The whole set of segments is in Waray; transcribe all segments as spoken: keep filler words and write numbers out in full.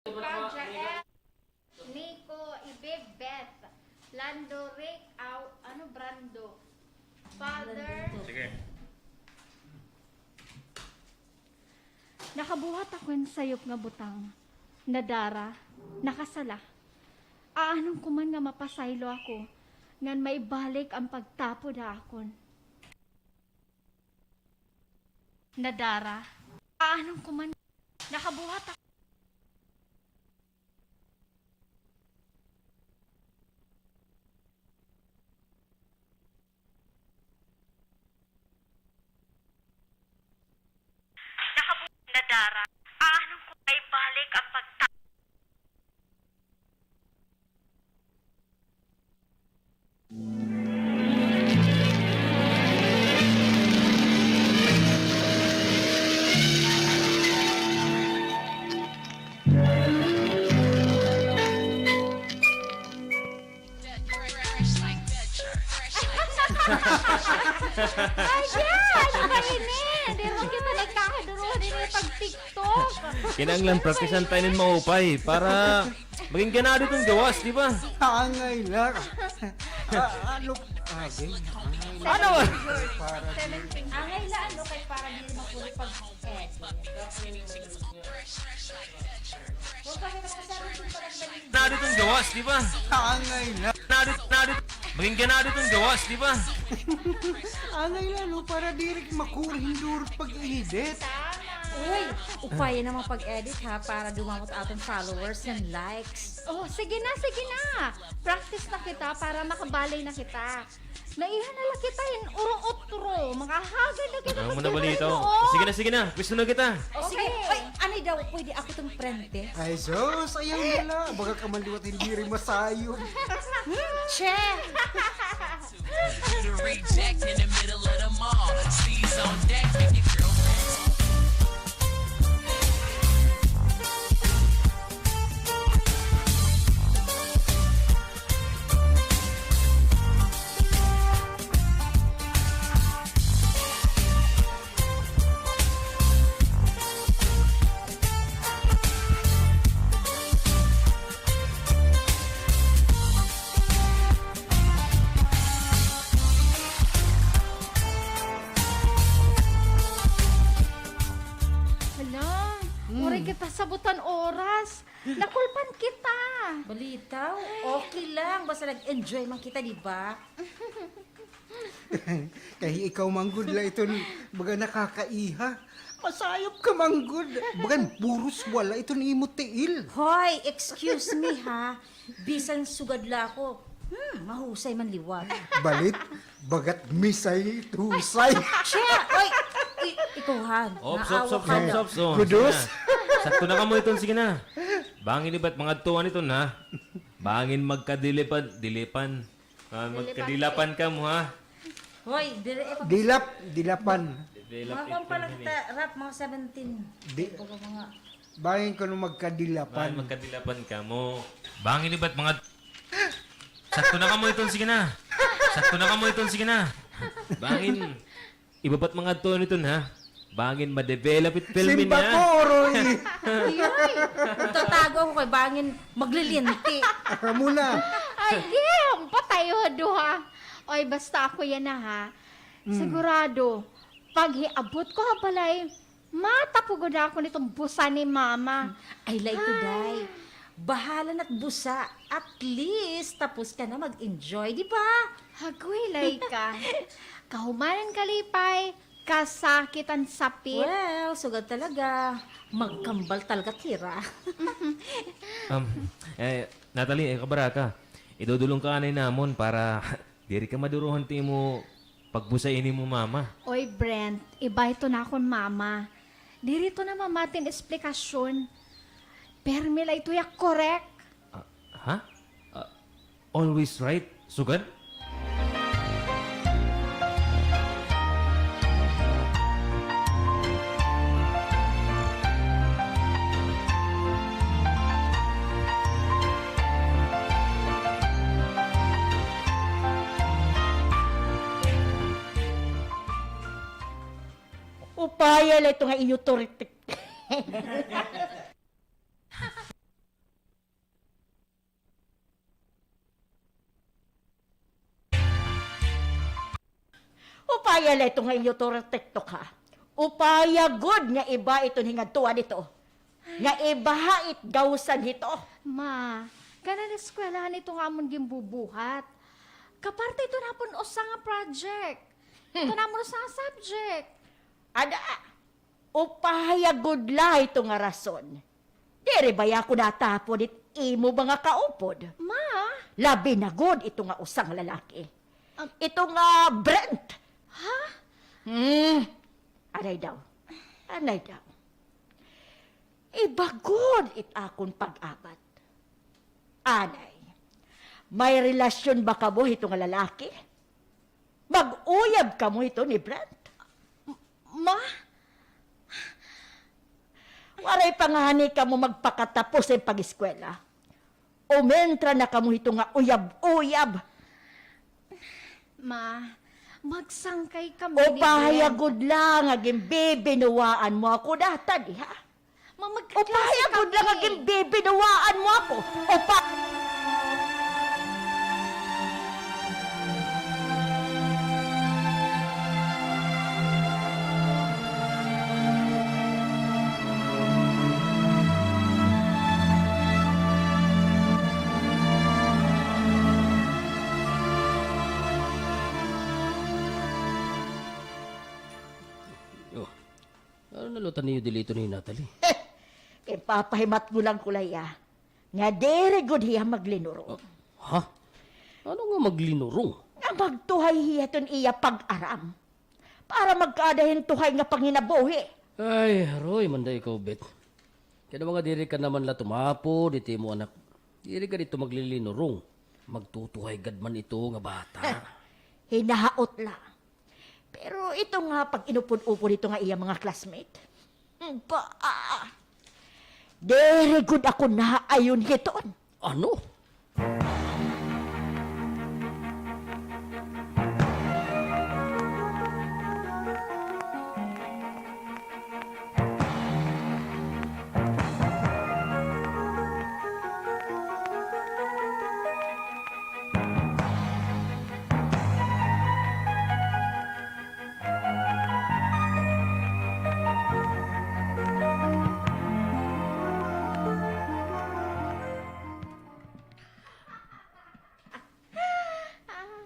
Padya, Nico, Ibe, Beth, Lando, Rick, aw, ano, Brando. Father. Sige. Nakabuhat ako hin sayop nga butang. Nadara, nakasala. Aanon ko man nga mapasaylo ako, ngan maibalik an pagtapod ha akon. Nadara. Aanon ko man, nakabuhat ako. Nakabu-, nadara. Aanon ko maibalik an pagta- Ay, siya! Ano ba ini? Di man kita nagkakaduruhan ini pag-TikTok. Kinahanglan praktisan ta inin maupay para magin ganado iton gawas, di ba? Angay la. Ah, ano? Ah, game. Angay la. Ano? Angay la, ano, kay para diri makulit pag-edit. Ganado iton gawas, di ba? Angay la. Ganado, ganado. Magin ganado iton gawas, di ba? Angay la, no, para diri makulit hin duro pag-edit. Uy, upaya naman pag-edit, ha, para dumamot aton followers and likes. Oh, sige na, sige na. Practice na kita para makabalay na kita. Naiha na la kita hin urong utro. Makahagad na kita. Ano mo na balita? Sige na, sige na. Pwesto na kita. O, sige. Okay. Ay, ano daw, pwede ako iton prente? Ay, sus, ayaw na la. Baga ka man liwat hin diri masayop. Che! To the reject in the middle of the mall. Steez on deck, make it girl. Hala, waray kita sabot han oras. Nakulpan kita. Balitaw, okay lang. Basta nag-enjoy man kita, di ba? Kay ikaw man gud la iton baga nakakaiha. Masayop ka man gud. Bagan puros wala iton imo tiil. Hoy, excuse me, ha. Bisan sugad la ako, hmm, mahusay man liwat. Balit, bagat misay it husay. Siya! Oy! Uy, ikaw, han. Ops, ops, ops, ops, ops. Oh, kudos. Sige na. Sakto na kamo iton, sige na. Bangin iba it mga tuan iton, ha? Bangin magkadilipan, dilipan. Ah, magkadilapan kamo, ha? Hoy, diri, eh, pag- Dilap, dilapan. Mga kuwan pa la kita, Rap, mga seventeen. Di-, baga mga bangin kuno magkadilapan. Bangin magkadilapan kamo. Bangin iba it mga, sakto na kamo iton, sige na. Sakto na kamo iton, sige na. Bangin, iba pa it mga tuan iton, ha? Bangin ma-develop it film niya. Simba ko, Roy. Iyoy, tatago ako kay bangin maglilinti. Amo na. Ay, di, ang patay ho, duha. Oy, basta ako yana, ha. Mm. Sigurado, paghiabot ko ha balay, matapugod ako niton busa ni Mama. Ay, la ito, Day. Bahala na it busa. At least, tapos ka na mag-enjoy, di ba? Hagoy, Layka. Kahuman hin kalipay, kasakit an sapit. Well, sugad talaga. Magkambal talaga it hira. Um, eh, Natalie, eh, kabaraka, idudulong ka anay namon para diri ka maduruhan it imo pagbusa ini imo mama. Oy, Brent, iba ito nakon mama. Diri ito namamati hin esplikasyon. Pirmi la ito ya korek. Ah, ha? Ah, always right, sugad? Upaya la ito nga iyo turtik. Upaya la ito nga iyo turo TikTok, ha? Upaya gud nga iba iton hingadtuan ito. Nga iba ha it gawsan hito. Ma, kanan eskwelahan ito nga amon ginbubuhat. Kaparte ito napon usa nga project. Hmm. Ito namon usa nga subject. Ada, upaya gud la ito nga rason. Diri baya ako natapod it imo mga kaupod? Ma? Labi na gud ito nga usa nga lalaki. Ah. Ito nga Brent. Ha? Hmm. Anay daw. Anay daw. Iba gud it akon pag-abat. Anay, may relasyon ba kamo hito nga lalaki? Mag-uyab kamo hito ni Brent? Ma? Waray pa ngani kamo magpakatapos hin pag-eskwela. Umentra na kamo hito nga uyab-uyab. Ma, magsangkay kami ni Brent. Upaya gud la nga ginbibinuwaan mo ako data diha. Ma, magkaklase kami. Upaya gud la nga ginbibinuwaan mo ako. Upa- Oh, ano na la utan niyo diri iton hi Natalie? Ginpapahimatngolan ko la hiya nga diri gud hiya maglinurong. Ah, ha? Ano nga maglinurong? Nga magtuhay hiya hiton iya pag-aram para magkaada hin tuhay nga panginabuhi. Ay, haroy man da ikaw, Bet. Kay ano nga diri ka naman la tumapod hit imo anak? Diri gad ito maglilinurong. Magtutuhay gad man ito nga bata. Eh, hinahaot la. Pero ito nga pag-inupod-upod hito nga iya mga classmate. Ba, diri gud ako naayon hiton. Ano?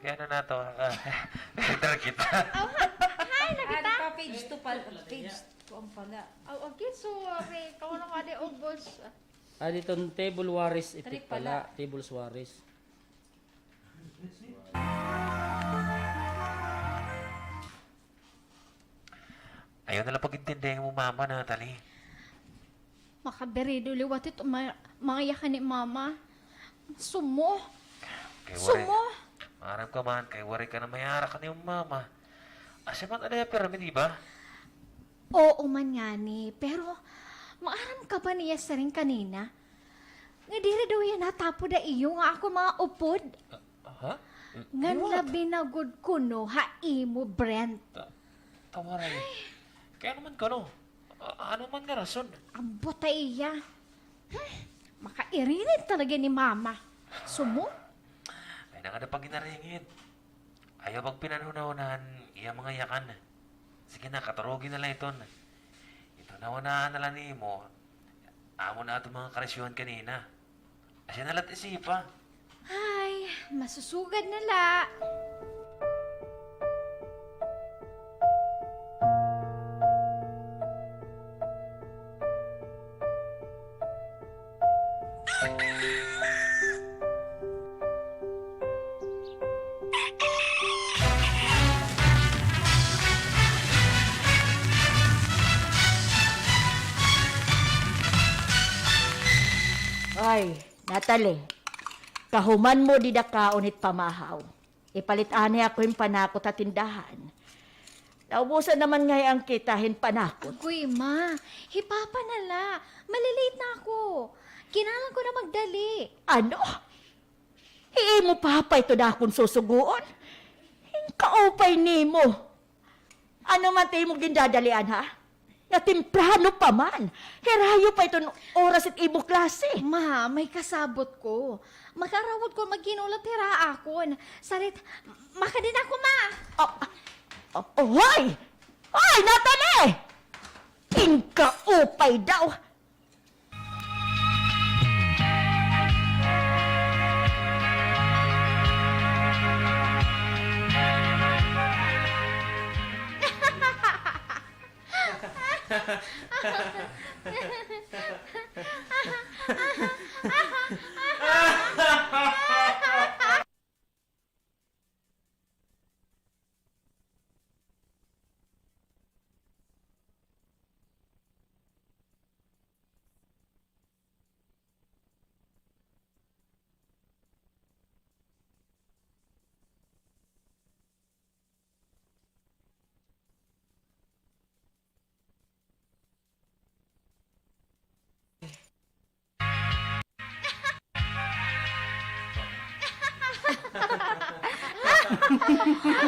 Kay ano na to? Ah, enter kita. Oh, ha-, hi, nakita? Ah, di pa, page two pala. Page two ang pala. Oh, okay, sorry. Ikaw na nga di ubos. Ah, dito, table Suarez, ito pala. Table Suarez. Ayaw na la pag-intindi ha imo mama, Natalie. Makabirido liwat ito, ma-, mga yakan ni mama. Sumo. Kay waray, sumo. Maaram ka man, kay waray ka na mayarak kan imo mama. Asya man ada hiya pirmi, di ba? Oo man ngani, pero maaram ka ba niya siring kanina? Nga diri daw hiya natapod ha iyo nga akon mga upod. Ah, ha? Ngan labi na gud kuno ha imo, Brent. Ta-, tawaray. Kay ano man kuno? A-, ano man nga rason? Ambot ha iya. Hmm, makairinit talaga ni Mama. Sumo? Ay, nakada pa ginaringit. Ayaw pagpinanhunahunahan iya mga yakan. Sige na, katurugi na la iton. Iton nahunahan na la nimo, amo na aton mga karisyohan kanina. Asya na la it isipa. Ay, masusugad na la. Ay, Natalie, kahuman mo dida kaon hit pamahaw. Ipalit anay ako hin panakot ha tindahan. Naubusan naman ngay-an kita hin panakot. Agoy, Ma. Hi Papa na la. Malilate na ako. Kinahanglan ko na magdali. Ano? Hi imo papa ito nga akon susugoon? Hin kaupay nimo. Ano man it imo gindadalian, ha? Nga temprano pa man. Hirayo pa iton oras it imo klase. Ma, may kasabot ko. Makaarawod ko maghinulat hira ha akon. Sarit, makadi na ako, Ma. Oh, Hoy! Hoy, Natalie! Tingkaupay daw!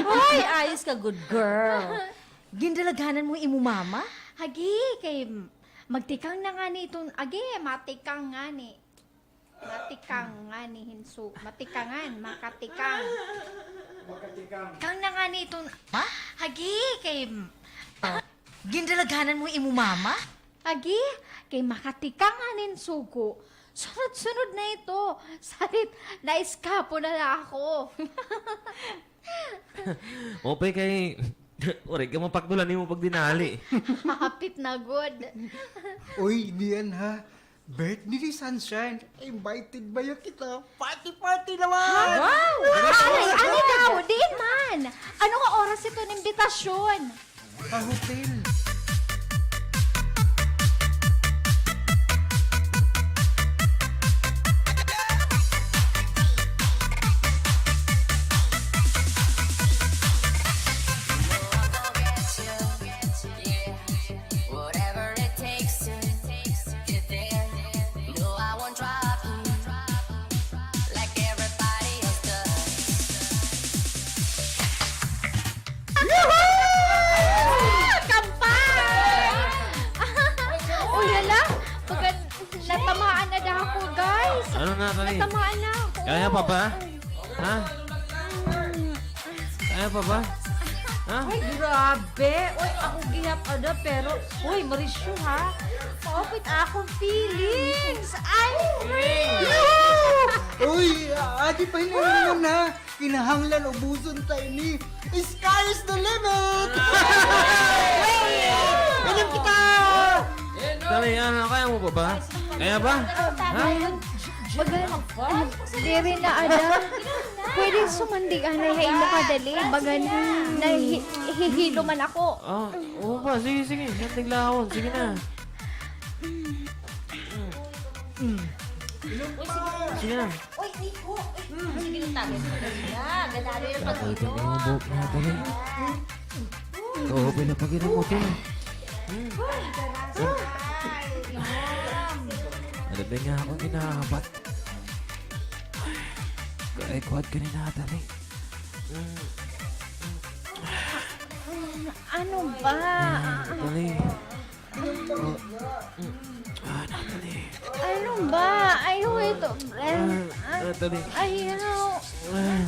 Hoy, ayos ka, good girl. Gindalaghanan mo imo mama? Agi, kay magtikang na ngani iton, agi, matikang ngani. Matikang ngani hin su-, matikangan, makatikang. Makatikang. Kang na ngani iton, ha? Agi, kay, oh, gindalaghanan mo imo mama? Agi, kay makatikang ngani hin sugo. Sunod-sunod na ito. Salit, naiskapo na la ako. Maupay kay, waray ka mapakdulan nimo pagdinali. Hapit na gud. Uy, diyan ha. Birthday ni Sunshine. Invited baya kita. Party, party naman! Wow! Ay, ano daw? Diin man? Ano nga oras ito ng imbitasyon? Sa hotel. Yuhu! Kampay! Uy, hala! Pagka natamaan na daw ako, guys. Ano na, Tali? Natamaan na ako. Kaya pa ba? Ha? Kaya pa ba? Ha? Ay, grabe. Uy, ako gihap ada, pero, uy, Marisyo, ha? Maupay akon feelings. I'm free! Uy, adi pa hin-o, ha? Kinahanglan ubuson ta ini. Sky is the limit! Inom kita! Dali, ano, kaya mo pa ba? Kaya ba? Ha? Bagan, diri na, ada. Pwede sumandig anay ha imo kadali. Bagan, nahi-, hihilo man ako. Ah, oo pa. Sige, sige. Sandig la ako. Sige na. Sige na. Uy, Nico! Uy, sige na tayo. Sige na, ganado yung pag-inom. Ito na yung buhok natin, eh. Oo, pinapag-inom mo ito, eh. Ano ba nga akong ginahabat? Kaya kuhat ka ni Natalie. Ano ba? Natalie. Oh. Ah, Natalie. Ano ba? Ayaw ito, friend. Ah, Natalie. Ayaw. Ah,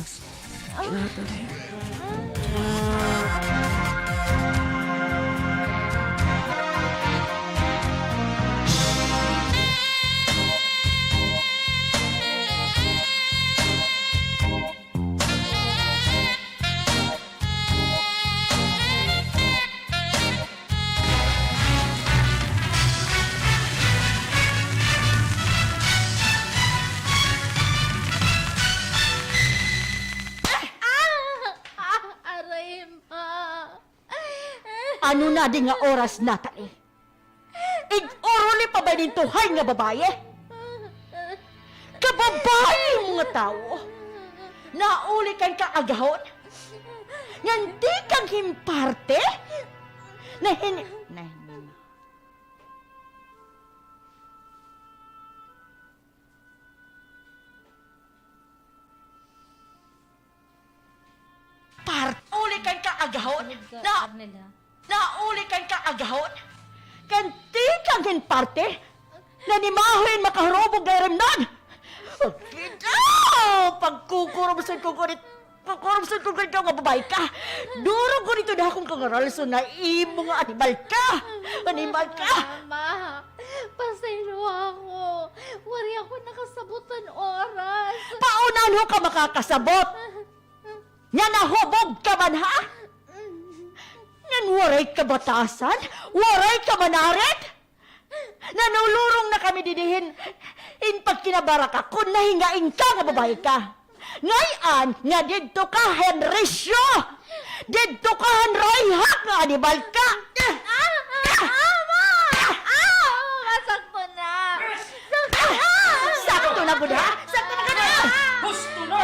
Natalie. Ah! Ah! Aray, ma! Ano na di nga oras, Natalie? Ig-uruli pa ba inin tuhay nga babaye? Kababaye mo nga tawo! Nauli kan kaagahon? Ngan tikang hin parte? Nahin-, nahin-, Parte, nauli kan kaagahon. Sunod ka, na, Arnel, ha? Nauli kan kaagahon. Kan tikang hin parte, nanimaho hin makahurubog nga rimnon. Pagkukurubson ko ngunit Kakurupsyon ko kay ikaw nga babaye ka. Duro ko didto ha akon kangaralson nga imo nga animal ka. Animal ka. Mama, pasayloa ako. Waray ako nakasabot han oras. Paano ka makakasabot? Nga nahubog ka man, ha? Ngan waray kabatasan, waray kamanarit? Nanulurong na kami didi hin, hin pagkinabaraka kon nahingain ka nga babaye ka. Ngay-an nga didto ka han risyo, didto ka han rayhak nga animal ka. Ah! Ah! Ah! Ama! Ah! Masakto na! Sakto na! Sakto na gud, ha? Sakto na gud, ha? Husto na!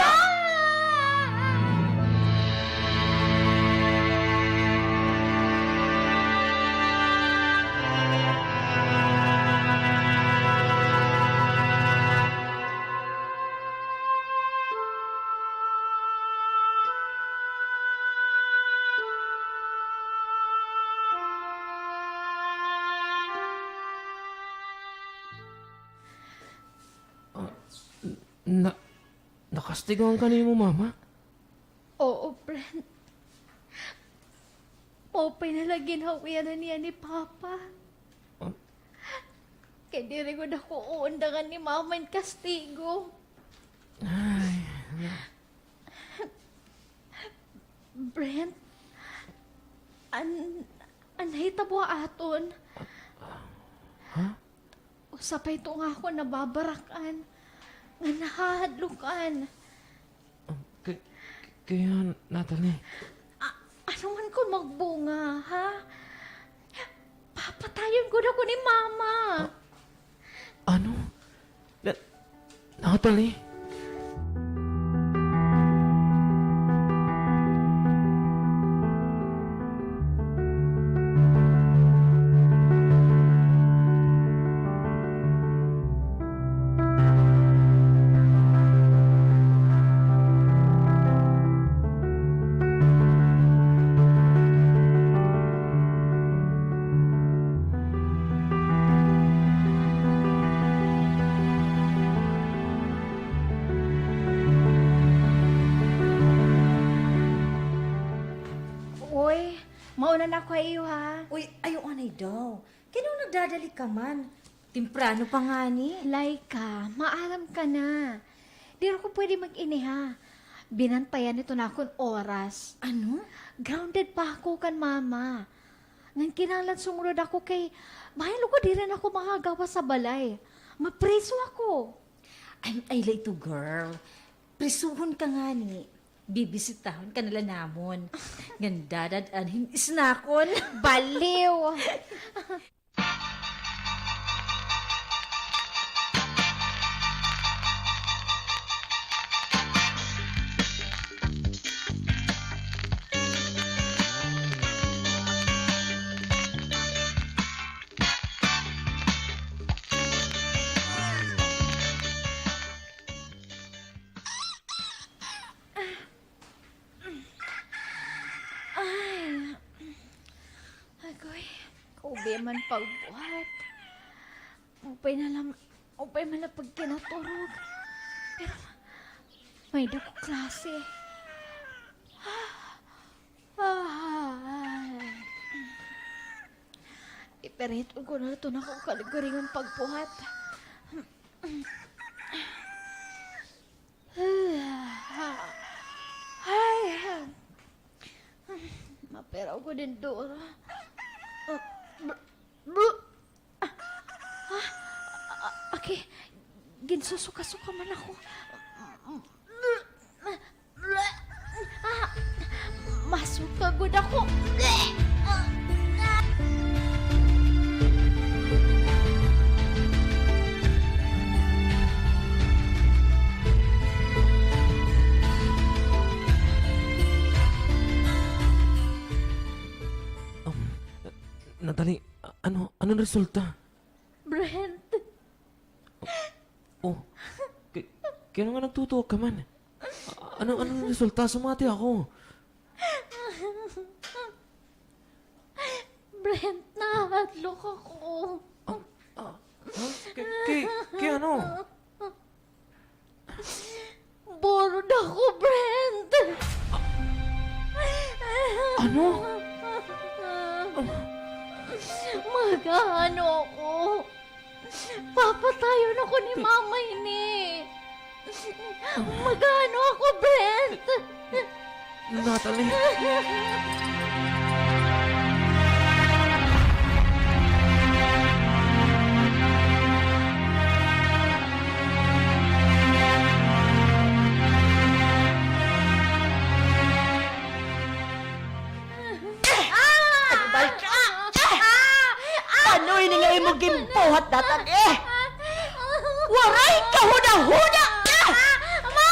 Ah, n-, na, nakastigohan ka nimo mama? Oo, Brent. Maupay na la ginhawi-an niya ni Papa. Ah? Kay diri gud ako uundangan ni Mama hin kastigo. Ay, na- Brent, an, an nahitabo ha aton? Ha? Usa pa ito nga ako nababarak-an, nga nahahadlok-an. Um, kay, kaya, Natalie. A-, ano man kon magbunga, ha? Papatayon gud ako ni Mama. A-, ano? Na-, Natalie? Uy, mauna na ako ha iyo, ha? Uy, ayaw anay daw. Kay ano nagdadali ka man? Temprano pa ngani. Laika, maaram ka na. Diri ako pwede mag-ini, ha. Binantayan ito na akon oras. Ano? Grounded pa ako kan Mama. Ngan kinahanglan sumunod ako kay bahaylo ko diri na ako makagawas ha balay. Mapriso ako. Ay, ay, la ito, girl. Prisuhon ka ngani. Bibisitahon ka na la namon. Ngan dadad-an hin isnakon. Baliw! Ay. Agoy, kaupay man pagbuhat. Upay na la, upay man la pagkinaturog. Pero may-ada ko klase. Ay. Ipiriton ko na ito na akon kalugaringon pagbuhat. Ay, mapira ko din duro. Ah, ah, ah, aki, ginsusuka-suka man ako. Ah, masuka gud ako. Um, Natalie, a-, ano, ano an resulta? Brent. Oh, kay, kay ano nga nagtutuo ka man? A-, ano, ano an resulta? Sumati ako. Brent, nahadlok ako. Ah, ah, ha? Kay, kay, kay ano? Burod ako, Brent! Mag-aano ako? Papatayon ako ni Mama ini. Mag-aano ako, Brent? Natalie. Ah! Ano ini nga imo ginbuhat, Natalie? Waray kahunahuna! Ma!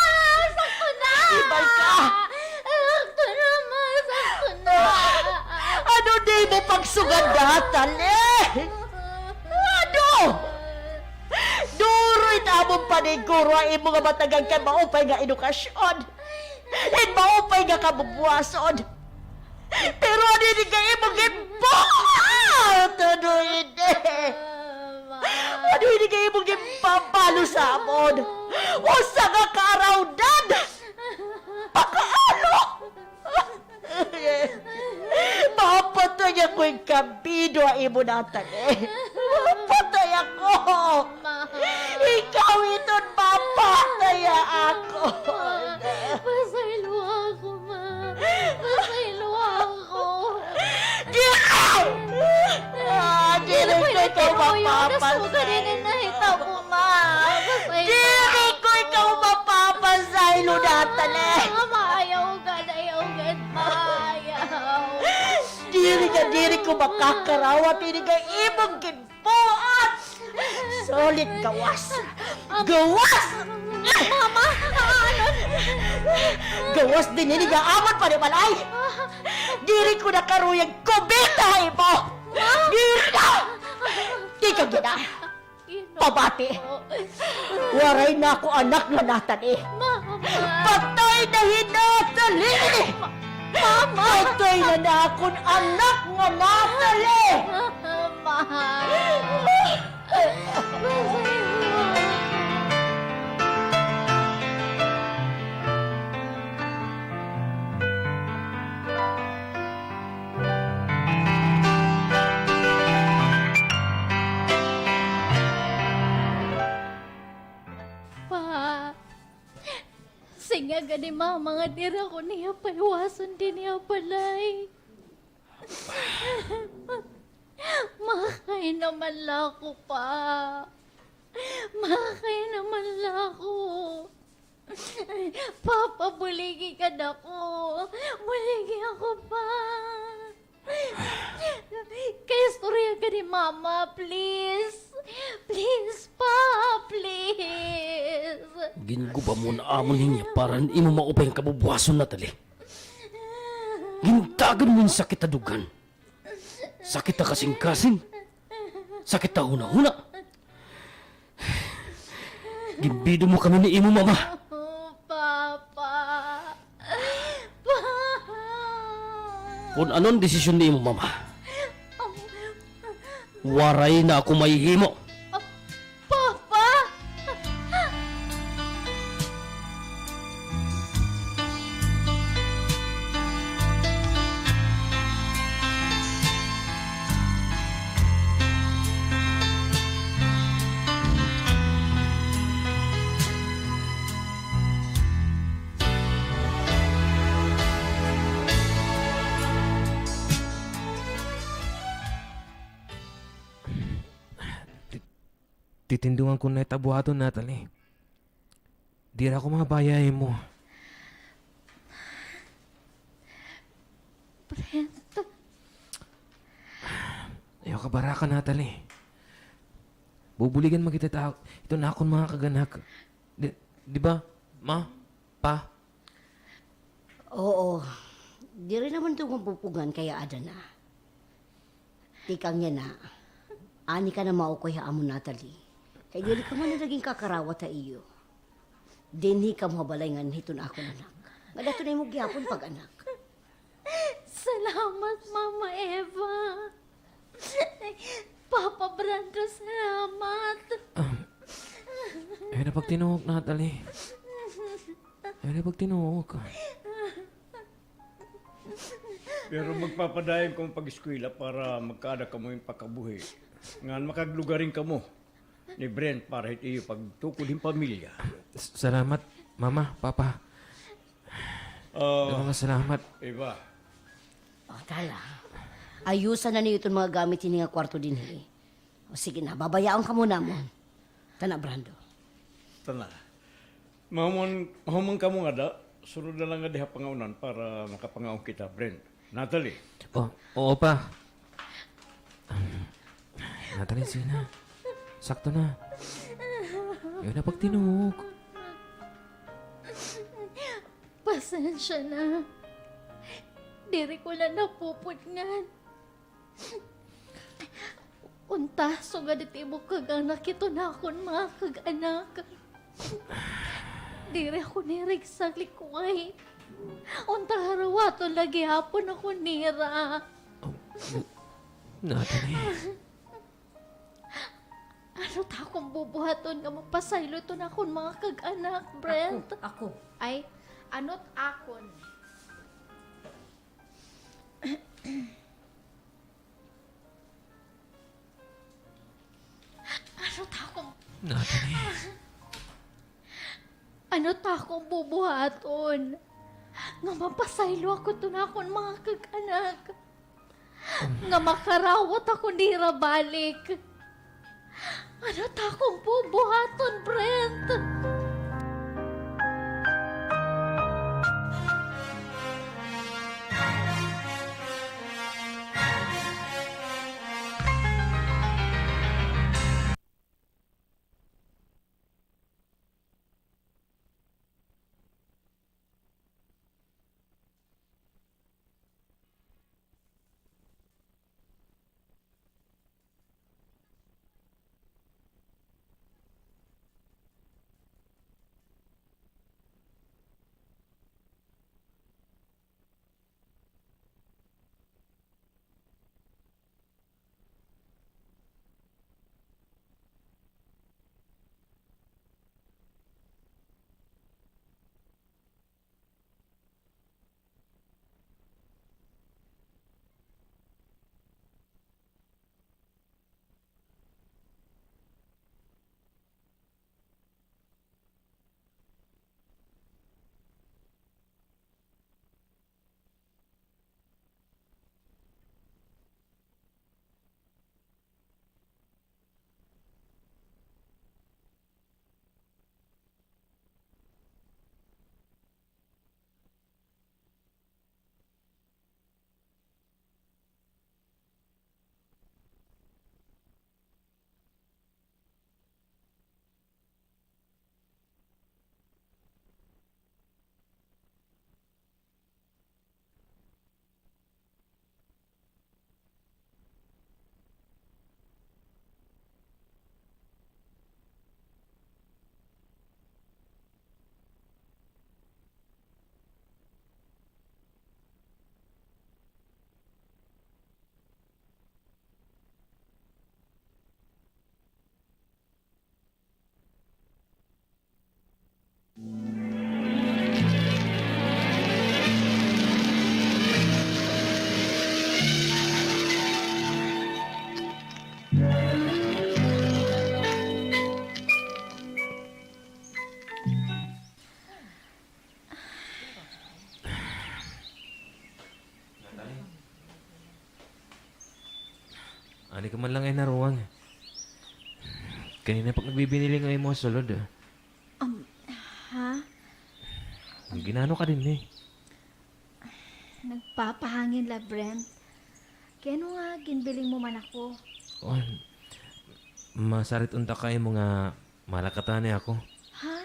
Sakto na! Ibal ka! Sakto na, Ma! Sakto na! Ano di mo pagsugad, Natalie? Ano? Duro it amon paniguro ha imo nga matagan kay maupay nga edukasyon. Hin maupay nga kabubuwason. Pero ano ini nga imo ginbuhat? Ano ini? Ano ini nga imo ginpabalo sa amon? Usa nga kaarawdan! Pakaalo! Mapatay ako, ikabido ha imo, Natalie. Mapatay ako! Ma. Ikaw iton mapatay ako! Ma, pasayloa ako, Ma. Pasayloa ako. Diri! Ah, diri ko ikaw mapapasaylo. Diri ko ikaw mapapasaylo, Natalie. Ma, ayaw gad, ayaw gad, Ma, ayaw. Diri nga, diri ko makakarawat ini nga imong ginbuhat. Sulit, gawas. Gawas! Mama, ano? Gawas dinhi nga amon panimalay. Diri ko na karuyag kumita ha imo. Diri na! Tikang yana. Pabati. Waray na ako anak nga Natalie. Mama. Patay na hi Natalie! Mama! Patay na na akon anak nga Natalie! Mama! Pa, singa gad ni Mama nga diri ako niya paiwason dinhi ha balay. Makakain naman la ako, Pa. Makakain naman la ako. Papa, buligi ka dako. Buligi ako, Pa. Kaistorya ka ni Mama, please. Please, Pa, please. Ginguba mo an amon hinya para han imo maupay nga kabubuwason, Natalie. Gintagad mo hin sakit ha dughan. Sakit ha kasingkasing. Sakit ha hunahuna. Ginbido mo kami ni imo mama. Papa. Pa. Kon ano an desisyon ni imo mama, waray na ako mahihimo. Papa! Titindungan ko na it buhaton, Natalie. Diri ako mabaya ha imo. Brent. Ayaw kabaraka, Natalie. Bubuligan man kita ta-, iton akon mga kag-anak. Di, di ba, Ma? Pa? Oo. Diri naman ito mapupugngan kay aada na. Tikang yana, ani ka na maukoy ha amon, Natalie. Kay diri ka man na naging kakarawat ha iyo. Dinhi kamo ha balay nganhi hiton akon anak. Nga daton na imo gihapon pag-anak. Salamat, Mama Eva. Papa Brando, salamat. Um, ayaw na pagtinuok, Natalie. Ayaw na pagtinuok. Pero magpapadayon kamo pag-eskwela para magkaada kamo hin pakabuhi. Ngan makaglugaring kamo ni Brent para hit iyo pagtukod hin pamilya. S-, salamat, Mama, Papa. Ah, mga salamat. Eva. O, tala. Ayusan na niyo iton mga gamit hini nga kwarto dinhi. O, sige na, babayaon kamo namon. Tana, Brando. Tana. Mahuman, mahuman kamo ngada, sunod na la ngadi ha pangaunan para makapangaon kita, Brent. Natalie. O, oo, Pa. Natalie, sige na. Sakto na. Ayaw na pagtinuok. Pasensya na. Diri ko la napupudngan. Unta, sugad it imo kag-anak, iton akon mga kag-anak. Diri ako nirigsa, likoy. Unta, harawaton la gihapon ako nira. Oh, n-, Natalie. Ano ta akon bubuhaton nga mapasaylo iton akon mga kag-anak, Brent? Ako, ako. Ay, ano it akon? Ano ta akon, Natalie. Ano ta akon bubuhaton nga mapasaylo ako iton akon mga kag-anak? Nga makarawat ako nira balik. Ano ta akon bubuhaton, Brent? Natalie. Ani ka man la ngay naruwang. Kanina pa ak nagbibiniling ha imo ha sulod, ah. Um, ha? Nag-inano ka dinhi? Nagpapahangin la, Brent. Kay ano nga ginbiling mo man ako? Oh, masarit unta ka ha imo nga malakat anay ako. Ha?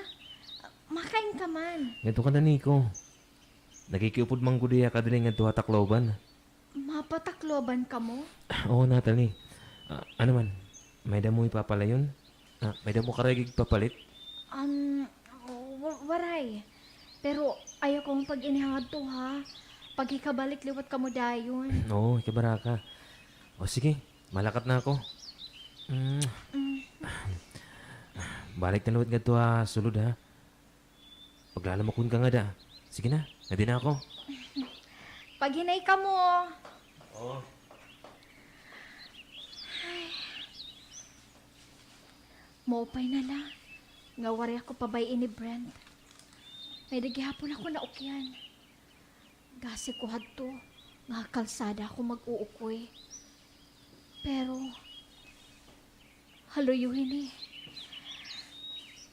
Makain ka man. Ngadto ka na, Nico. Nakikiupod man gud hiya kadiri ngadto ha Tacloban. Mapa-Tacloban kamo? Oo, Natalie. Ah, ano man, may-ada mo ipapalayon? Ah, may-ada mo karuyag igpapalit? Um, wa-, waray. Pero ayaw kamo pag-ini ha ngadto, ha? Paghikabalik liwat kamo dayon. Oo, hikabaraka. O sige, malakat na ako. Mm. Mm. Balik na liwat ngadto ha sulod, ha? Paglalamukon ka ngada. Sige na, ngadi na ako. Paghinay kamo. Oo. Ay. Maupay na la nga waray ako pabay-i ni Brent. May-ada gihapon ako naukyan. Gasi ko hadto nga ha kalsada ako mag-uukoy. Pero, ha luyo hini,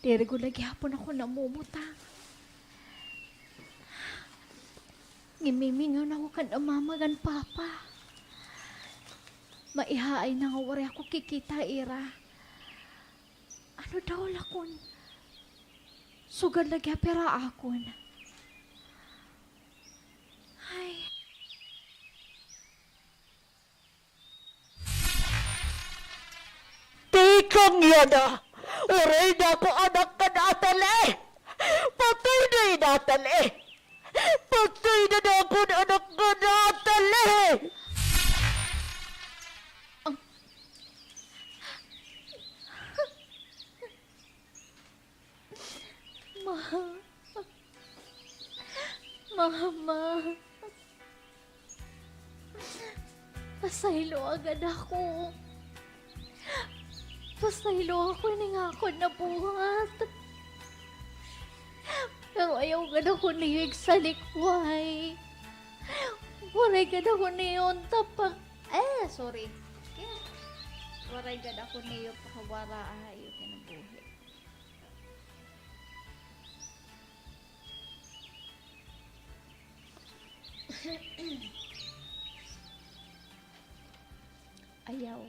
diri gud la gihapon ako namumutang. Ngimimingaw na ako kan mama ngan papa. Maihaay na nga waray ako kikita ha ira. Ano daw la kon sugad la gihap hira ha akon? Ay. Tikang yana, waray na ako anak kan Natalie. Patay na hi Natalie. Patay na an akon anak kan Natalie. Ma. Mama. Pasayloa gad ako. Pasayloa ako ini nga akon nabuhat. Pero ayaw gad ako niyo igsalikway. Waray gad ako niyo unta pa-, eh, sorry. Kaya, waray gad ako niyo pakawara ha iyo kinabuhi. Ayaw.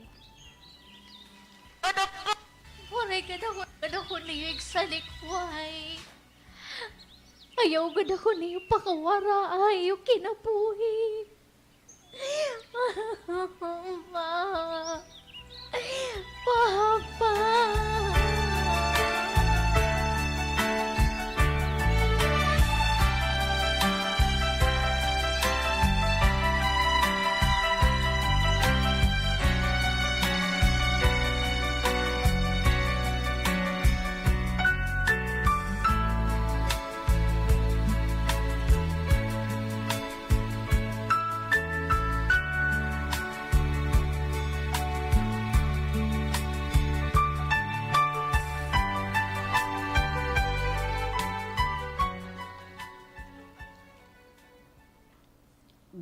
Waray gad ako, gad ako niyo igsalikway. Ayaw gad ako niyo pakawara ha iyo kinabuhi. Ma. Papa.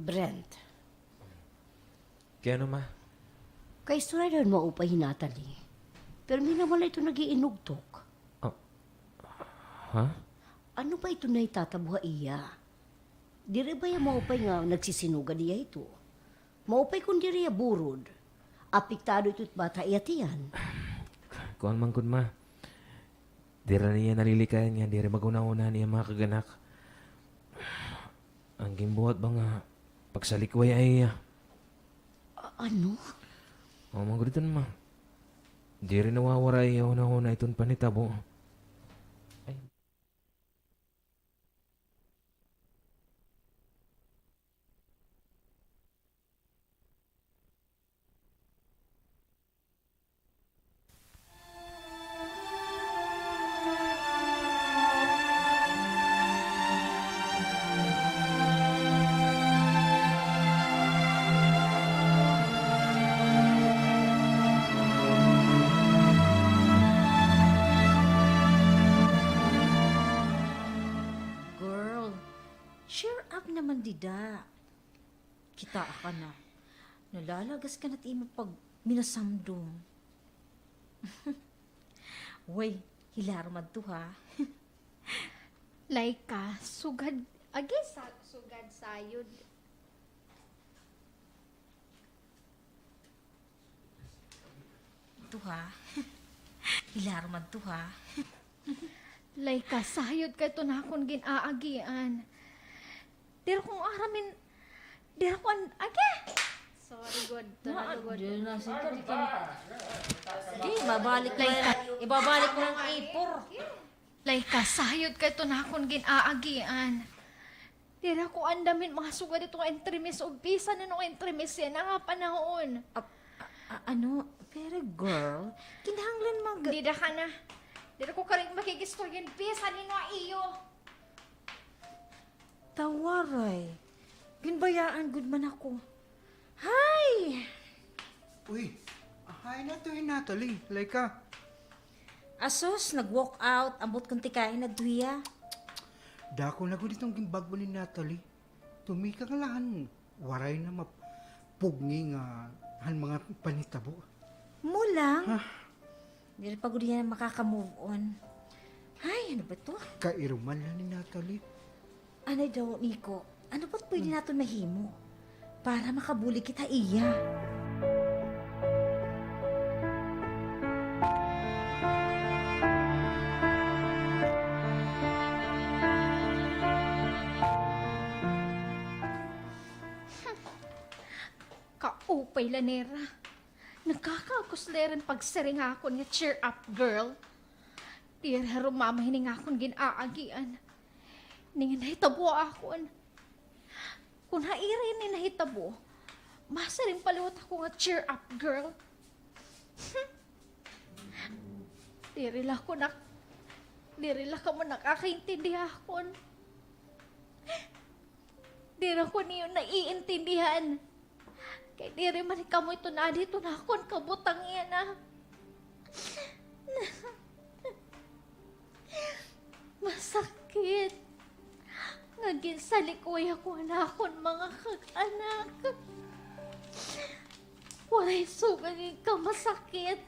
Brent. Kay ano, ma? Kay istorya daw hin maupay hi Natalie. Pirmi naman la ito nag-iinugtok. Ah, ha? Ano ba ito nahitatabo ha iya? Diri baya maupay nga nagsisinugad hiya hito? Maupay kon diri hiya burod. Apektado ito it bata ha iya tiyan. Kuan man gud, ma. Diri niya nalilikayan nga diri maghunahuna an iya mga kag-anak. An ginbuhat ba nga pagsalikway ha iya. A-, ano? Mao man gud iton, ma. Diri nawawara ha iya hunahuna iton panhitabo. Ay. Girl, cheer up naman dida. Kitaa ka na. Nalalagas ka na it imo pagminasamdom. Way, hilaro man adto, ha? Laika, sugad, agi sa, sugad sayod. Adto, ha? Hilaro man adto, ha? Laika, sayod kay ito an akon gin-aagian. Diri ko aram hin, diri ko an-, agi! Sorry gud, ito na lugod. Di, mabalik ko na. Ibabalik ko na an ipor. Laika, sayod kay ito an akon gin-aagian. Diri ako andam hin mga sugad ito nga entremis o bisan ano nga entremis yana nga panahon. A-, a-, a-, ano? Pero girl, kinahanglan mag- Dida ka na. Diri ko kari makig-istorya hin bisan hin-o ha iyo. Ta waray. Ginbayaan gud man ako. Hi! Uy, hi, Natalie, Natalie, Laika. Asus, nag-walk out, ambot kon tikain na duya. Dako na gud iton ginbag-o ni Natalie. Tumika nga la han waray na mapugngi nga han mga panhitabo. Mo lang? Ha? Diri pa gud hiya makaka-move on. Ay, ano ba to? Kairuman la ni Natalie. Anay daw, Nico, ano ba't pwede naton mahimo para makabulig kita iya? Kaupay la nira. Nakakaagos la iran pagsiring ha akon nga cheer up girl. Diri harumamay hini nga akon gin-aagian. Ini nga nahitabo ha akon. Kon ha ira ini nahitabo, masiring pa liwat ako nga cheer up girl. Diri la ako nak-, diri la kamo nakakaintindi ha akon. Diri ako niyo naiintindihan. Kay diri man kamo iton adi iton akon kabutang yana. Masakit nga ginsalikoy ako han akon mga kag-anak. Waray sugad nga masakit.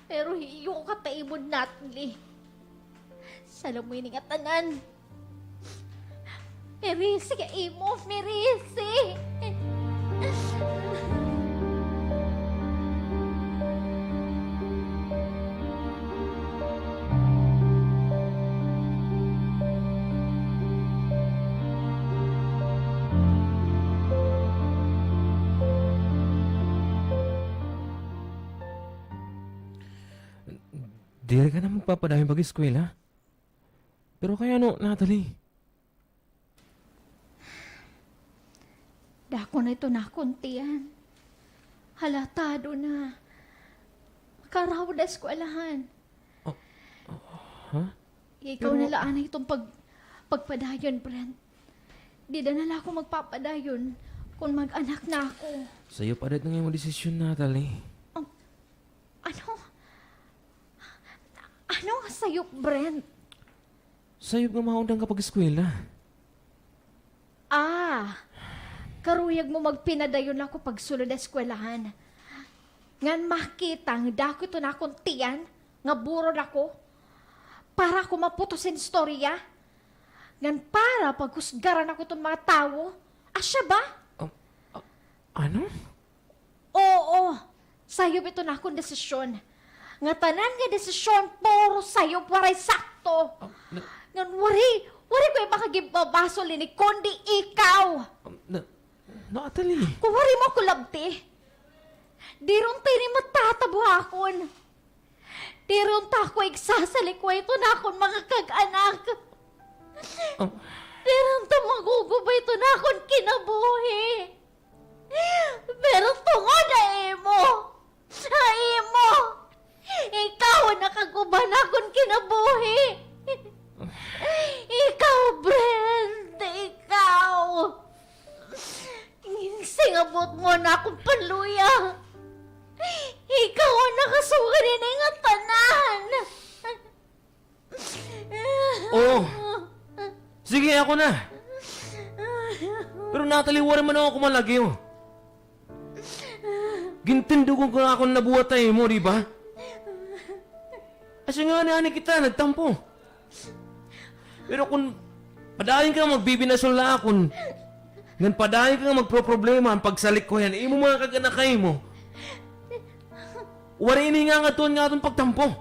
Pero hiyo ka ta imo, Natalie. Sala mo ini ngatanan. Merisi ka imo, merisi. Diri ka na magpapadayon pag-eskwela? Pero kay ano, Natalie? Dako na iton akon tiyan. Halatado na. Makaraw da eskwelahan. Oh, oh, ha? Ikaw na la anay iton pag-, pagpadayon, Brent. Dida na la ako magpapadayon kon mag-anak na ako. Sayo pa daw nga imo desisyon, Natalie. Oh, ano? Ano nga sayop, Brent? Sayop nga maundang ka pag-eskwela. Ah, karuyag mo magpinadayon la ako pagsulod ha eskwelahan. Ngan makita nga dako iton akon tiyan, nga burol ako. Para ako maputos hin istorya. Ngan para paghusgaran ako iton mga tawo. Asya ba? Ah, ah, ano? Oo, sayop iton akon desisyon. Ngatanan nga desisyon, puro sayop, waray sakto. Ah, na- Ngan waray, waray ko iba nga ginbabasol hini, kundi ikaw. Ah, na-, Natalie. Kon waray mo ako labti, diri unta ini matatabo ha akon. Diri unta ako igsasalikoy iton akon mga kag-anak. Oh. Diri unta maguguba iton akon kinabuhi. Pero tungod ha imo, ha imo, ikaw an nakag-uban ha akon kinabuhi. Ikaw, Brent, ikaw. Singabot mo na akon panluya. Ikaw an nakasugad hini nga tanan. Oo. Sige, ako na. Pero Natalie, waray man ako kumalagi, oh. Gintindugon ko nga akon nabuhat ha imo, di ba? Asya ngani, anay kita nagtampo. Pero kon padayon ka nga magbibinasol ha akon, ngan padayon ka nga magproproblema han pagsalikoy han imo mga kag-anak ha imo, waray ini nga ngadtuon nga aton pagtampo.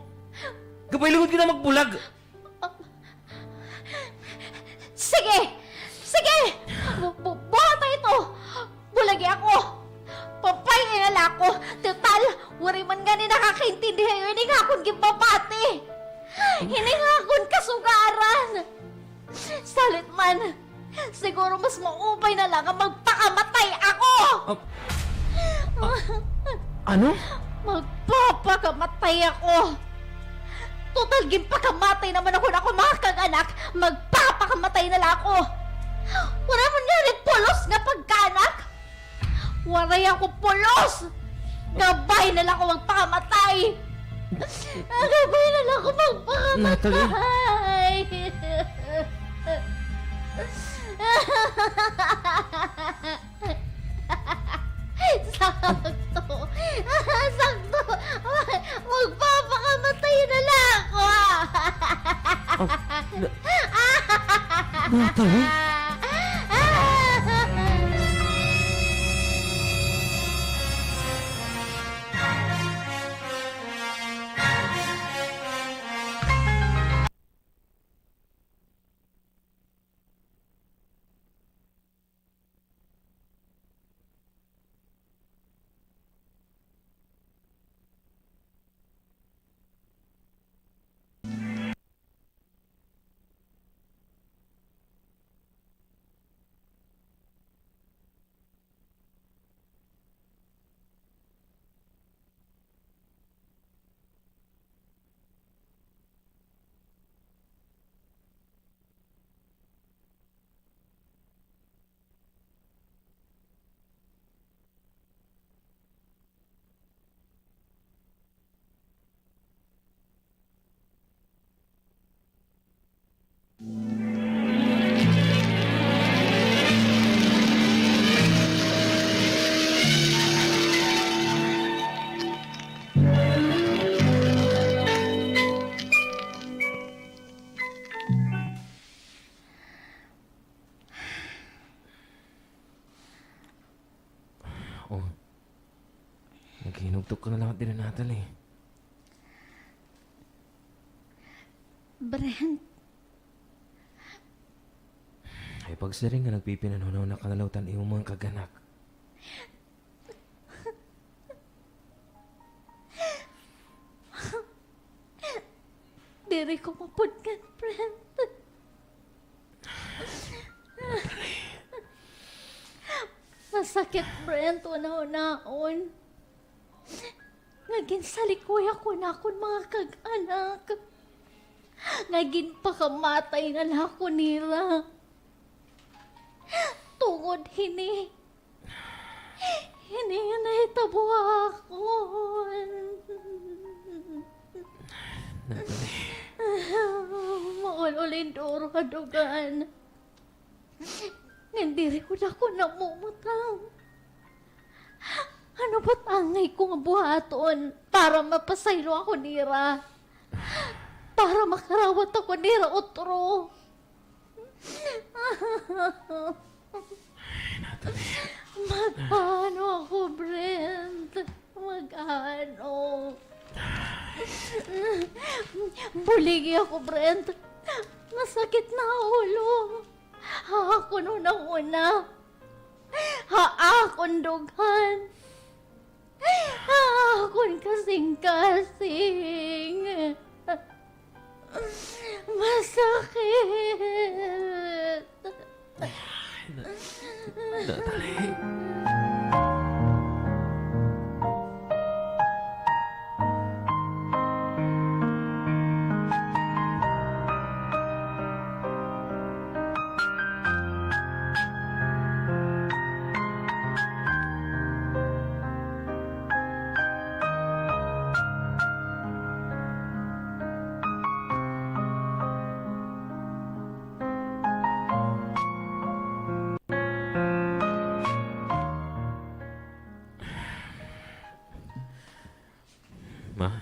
Gapahilugod kita magbulag. Sige! Sige! Bu-, bu-, buhata ito! Bulagi ako! Papay-i na la ako! Total, waray man ngani nakakaintindi ha iyo ini nga akon ginpapati! Ini nga akon kasugaran! Salit man, siguro mas maupay na la nga magpakamatay ako! Ah, ah, ano? Magpapakamatay ako! Total, ginpakamatay naman ako han akon mga kag-anak, magpapakamatay na la ako! Waray man ngani pulos nga pagkaanak. Waray ako pulos. Kabay na la ako magpakamatay. Kabay na la ako magpakamatay. Natalie. Sakto. Sakto. Magpapakamatay na la ako. Ah, na-, Natalie? Oh. Naghinugtok ka na la diri, Natalie. Brent. Ay, pagsiring nga nagpipinanhunahuna ka na la han imo mga kag-anak. Diri ko mapudngan, Brent. Masakit, Brent, hunahunaon nga ginsalikoy ako han akon mga kag-anak, nga ginpakamatay na la ako nira. Tungod hini, hini nga nahitabo ha akon. Natalie. Maul-ol in duro ha dugan. Ngan diri gud ako namumutang. Ano pa it angay ko nga buhaton para mapasaylo ako nira? Para makarawat ako nira utro? Ay, Natalie. Mag-ano ako, Brent? Mag-ano? Buligi ako, Brent. Masakit na ulo. Ha akon hunahuna. Ha akon dughan. Ha akon kasingkasing. Masakit. Ay, na-, Natalie. Ma,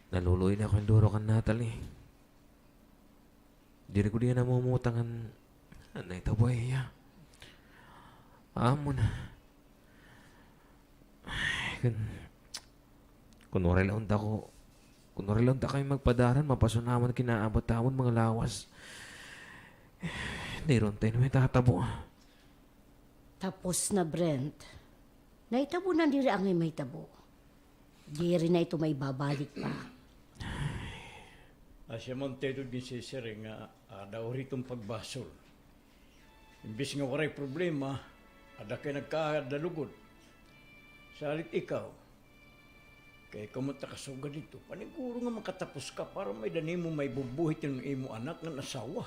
naluluoy na ako hin duro kan Natalie. Diri ko diyan namumutang han, han nahitabo ha iya. Amo na. Ay, kun, kun waray la unta ako, kun waray la unta kami magpadaran, mapasunawan kinaabot-abot mga lawas. Diri unta ini mahitatabo. Tapos na, Brent. Nahitabo na an diri angay mahitabo. Diri na ito maibabalik pa. Asya man, Tedod, ginsisiring nga ada uri iton pagbasol. Imbis nga waray problema, ada kay nagkaada lugod. Salit ikaw, kay ikaw man it nakasugad hito, paniguro nga makatapos ka para may-ada nimo maibubuhit hiton imo anak ngan asawa.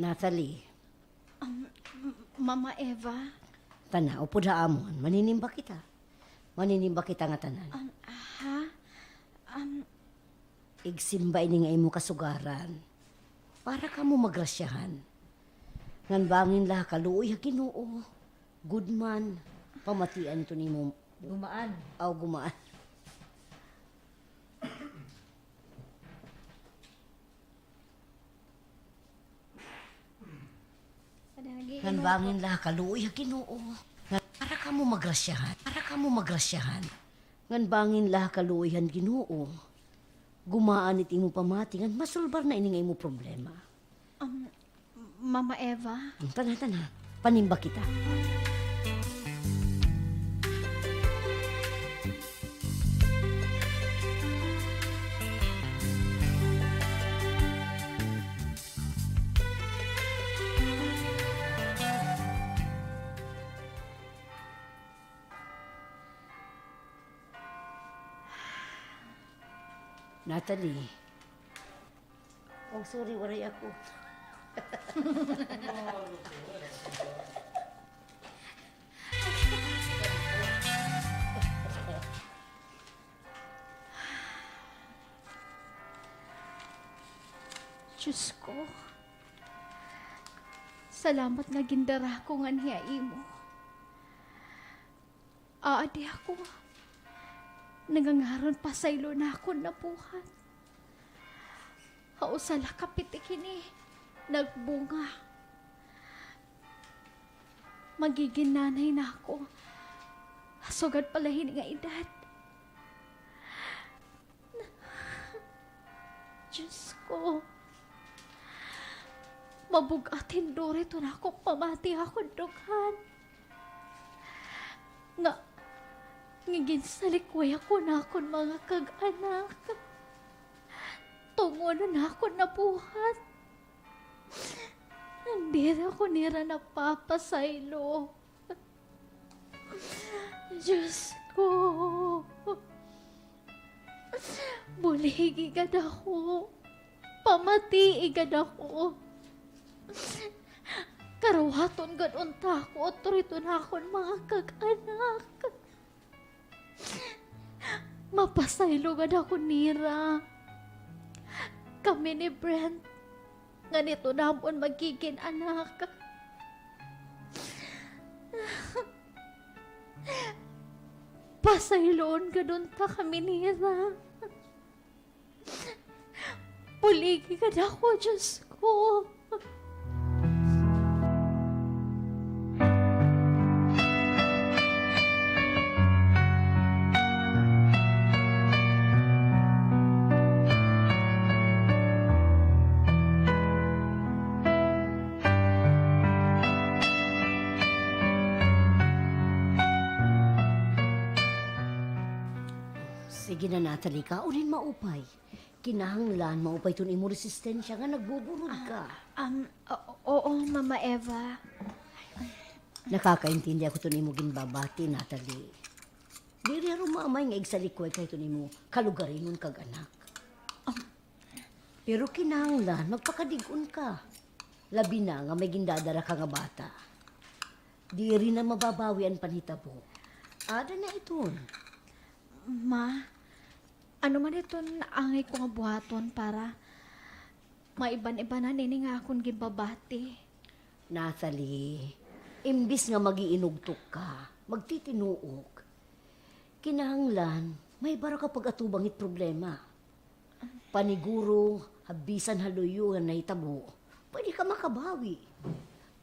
Natalie. Um, M-, Mama Eva? Tana, upod ha amon. Maninimba kita. Maninimba kita ngatanan. Um, ha? Um, Igsimba ini nga imo kasugaran. Para kamo magrasyahan. Ngan bangin la ha kaluoy ha Ginoo. Gudman, pamatian iton imo. Gumaan. Aw, gumaan. Ngan bangin la ha kaluoy ha Ginoo. Ngan para kamo magrasyahan. Para kamo magrasyahan. Ngan bangin la ha kaluoy han Ginoo. Gumaan it imo pamati ngan masulbar na ini nga imo problema. Um, Mama Eva? Tana, tana. Panimba kita. Natalie. Oh, sorry, waray ako. Diyos ko. Salamat nga gindara ko nganhi ha imo. Aadi ako. Nangangaron pasaylo an akon nabuhat. Ha usa la ka pitik hini, nagbunga. Magigin nanay na ako. Sugad pa la hini nga edad. Diyos ko. Mabug-at hin duro iton akon pamati ha akon dughan. Nga, nga ginsalikway ako han akon mga kag-anak. Tungod han akon nabuhat. Diri ako nira napapasaylo. Diyos ko. Buligi gad ako. Pamatii gad ako. Karuhaton gad unta ako utro hiton akon mga kag-anak. Mapasaylo gad ako nira. Kami ni Brent, ngan iton amon magigin anak. Pasayloon gad unta kami nira. Buligi gad ako, Diyos ko. Sige na, Natalie, kaon hin maupay. Kinahanglan maupay iton imo resistensya nga nagbuburod ka. Ah, um, o-, oo, Mama Eva. Nakakaintindi ako hiton imo ginbabati, Natalie. Diri harumamay nga igsalikway ka hiton imo kalugarinon kag anak. Um, Pero kinahanglan magpakadig-on ka. Labi na nga may gindadara ka nga bata. Diri na mababawi an panhitabo. Ada na iton. Ma, ano man iton angay ko nga buhaton para maiban-ibanan ini nga akon ginbabati? Natalie, imbis nga mag-iinugtok ka, magtitinuok, kinahanglan mahibaro ka pag-atubang hit problema. Paniguro, ha bisan ha luyo nga nahitabo, pwede ka makabawi.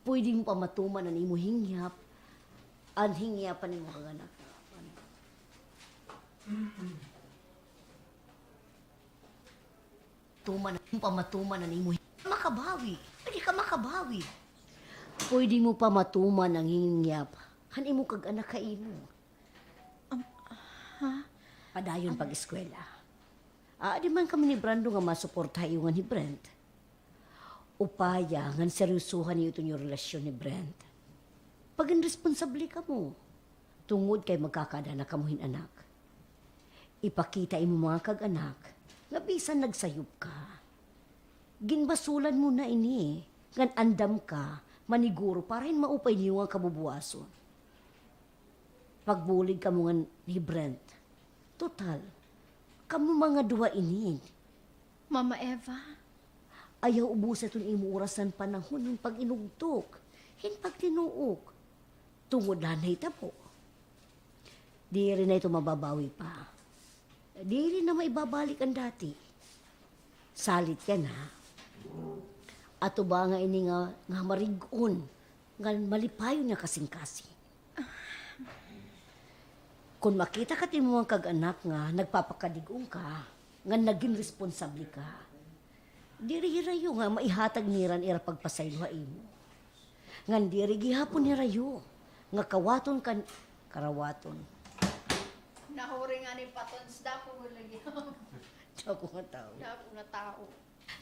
Pwede mo pa matuman an imo hingyap, an hingyap han imo kag-anak. Tuman, pamatuman an imo hin-, makabawi. Pwede ka makabawi. Pwede mo pa matuman an hingyap han imo kag-anak ha imo. Um, ha? Padayon pag-eskwela. Aadi man kami ni Brando nga masuporta ha iyo ngan hi Brent. Upaya ngan seryosohan niyo iton iyo relasyon ni Brent. Pagin responsable kamo. Tungod kay magkakaada na kamo hin anak. Ipakita imo mga kag-anak nga bisan nagsayop ka, ginbasulan mo na ini. Ngan andam ka, maniguro para hin maupay niyo nga kabubuwason. Pagbulig kamo ngan hi Brent. Total, kamo mga duha ini. Mama Eva. Ayaw ubusa iton imo oras ngan panahon hin pag-inugtok, hin pagtinuok. Tungod la han nahitabo. Diri na ito mababawi pa. Diri na maibabalik an dati. Salit yana, ha? Ato ba nga ini nga, nga marig-on, nga malipayon nga kasingkasing? Kon makita ka it imo mga kag-anak nga nagpapakadig-on ka, nga nagin responsable ka, diri hirayo nga maihatag nira an ira pagpasaylo ha imo. Ngan diri gihapon hirayo nga kawaton kan karawaton. Nahuri nga ni Patons, dako nga lagi. Dako nga tawo. Dako nga tawo.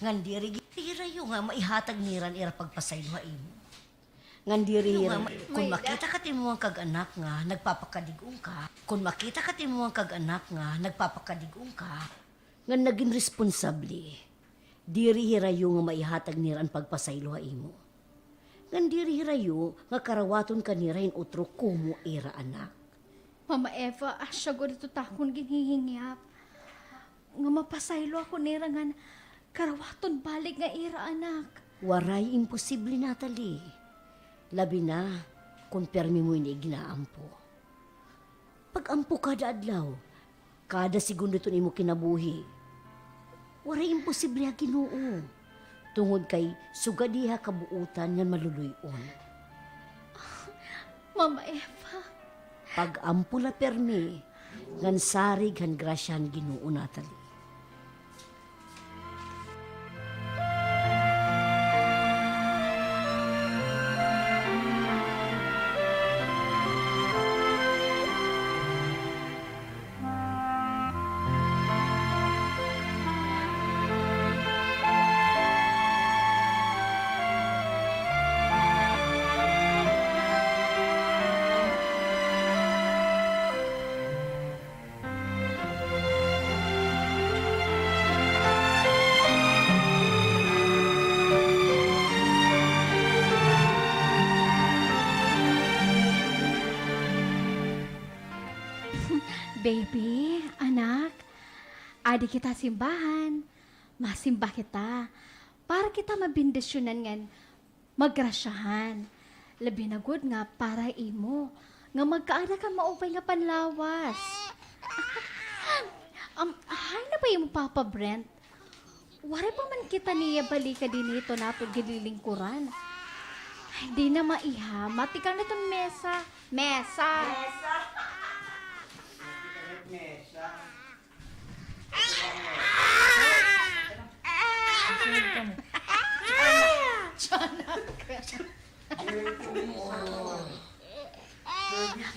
Ngan diri gi-, hirayo nga maihatag nira an ira pagpasaylo ha imo. Ngan diri hirayo, kon makita ka it imo mga kag-anak nga nagpapakadig-on ka, kon makita ka it imo mga kag-anak nga nagpapakadig-on ka, ngan nagin responsable, diri hirayo nga maihatag nira an pagpasaylo ha imo. Ngan diri hirayo nga karawaton ka nira hin utro komo ira anak. Mama Eva, asya gud ito it akon ginhihingyap, nga mapasaylo ako nira ngan karawaton balik nga ira anak. Waray imposible, Natalie. Labi na kon pirme mo ini iginaampo. Pag-ampo kada adlaw, kada segundo hiton imo kinabuhi. Waray imposible ha Ginoo, tungod kay sugad hiya kabuotan ngan maluluy-on. Mama Eva. Pag-ampo la pirme, ngan sarig han grasya han Ginoo, Natalie. Baby, anak, adi kita ha simbahan. Masimba kita para kita mabendisyonan ngan magrasyahan. Labi na gud nga para imo, nga magkaada ka maupay nga panlawas. Um, hain na ba imo Papa Brent? Waray pa man kita niya balika dinhi hiton aton ginlilingkuran. Ay, di na maiha, matikang na iton mesa. Mesa! Mesa! Mesa!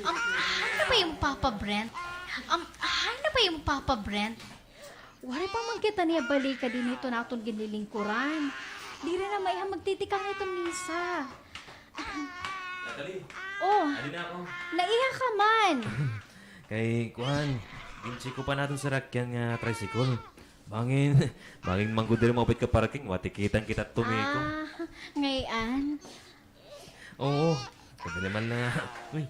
Um, hain na ba imo Papa Brent? Um, hain na ba imo Papa Brent? Waray pa man kita niya balika dinhi hiton aton ginlilingkuran. Diri na maiha, magtitikang na iton misa. Natalie. Oh. Adi na ako. Naiha ka man. Kay, kuan, ginchiko pa naton sarakyan nga tricycle. Bangin, bangin man gud diri maupay it ka-parking, watikitan kita tumiko. Ah, ngay-an. Oo, pwede naman na. Uy.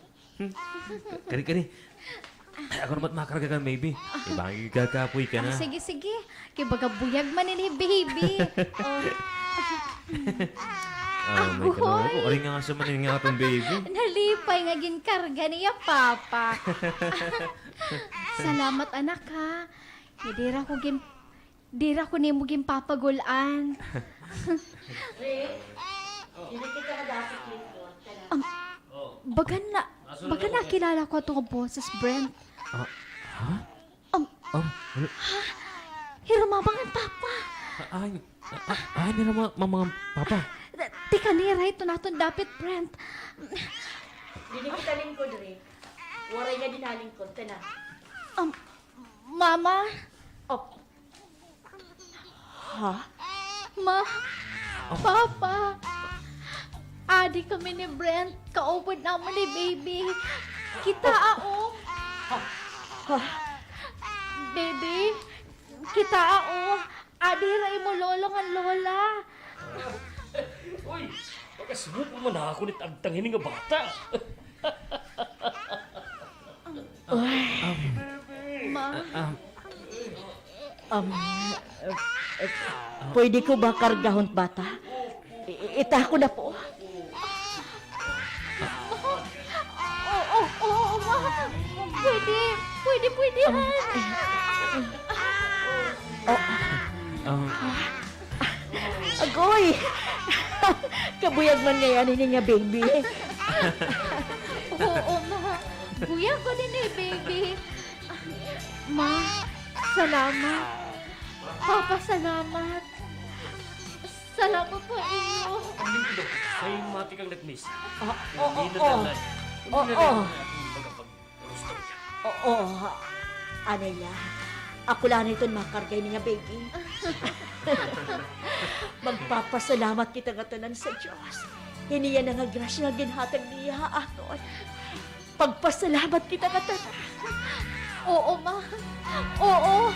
Kari, kari. Ay, ako naman makarga kan baby. Ibangin kakapoy ka na. Ah, sige, sige. Kay baga buyag man ini, baby. Oh. Ah, may agoy. Kalawa ko. Ari nga nga sa manin nga atong baby. Nalipay nga ginkarga niya, Papa. Salamat, anak, ha. Kay dira ko gin-, dira ko nimo ginpapagul-an. Rin, hindi kita madapit lingkod. Kana. Am, baga na, baga nakilala ko ato nga boses, Brent. Ah, ha? Um, um, ha? Hirumabang an Papa. Ah, ay, ah, ah, ay, hiruma-, mamang Papa. Tikang nira iton aton dapit, Brent. Diri kita lingkod, Ri. Waray nga dinha lingkod, tana. Um, Mama. Oh. Ha? Ma, Papa, adi kami ni Brent, kaupod namon ni baby. Kitaa, o. Baby, kitaa, o. Adi hira imo lolo ngan lola. Uy, makasubok man ako nit agtang hini nga bata. Ay, Ma. Um, eh, eh, pwede ko ba kargahon, bata? I-, itako na po. Oo, oo, oo, Ma. Pwede, pwede, pwede. Um, oh. Agoy! Kabuyag man ngay-an ini nga baby. Oo, Ma. Buyag ko din eh, baby. Ma, salamat. Papa, salamat. Salamat po inyo. Ay, mati kang nag-miss. Ah, oo, oo. Oo. Oo, Anaya. Ako la iton makarga ini nga baby. Magpapasalamat kita ngatanan sa Dios. Ini yana nga grasya nga ginhatag niya ha aton. Pagpasalamat kita ngatanan. Oo, Ma. Oo.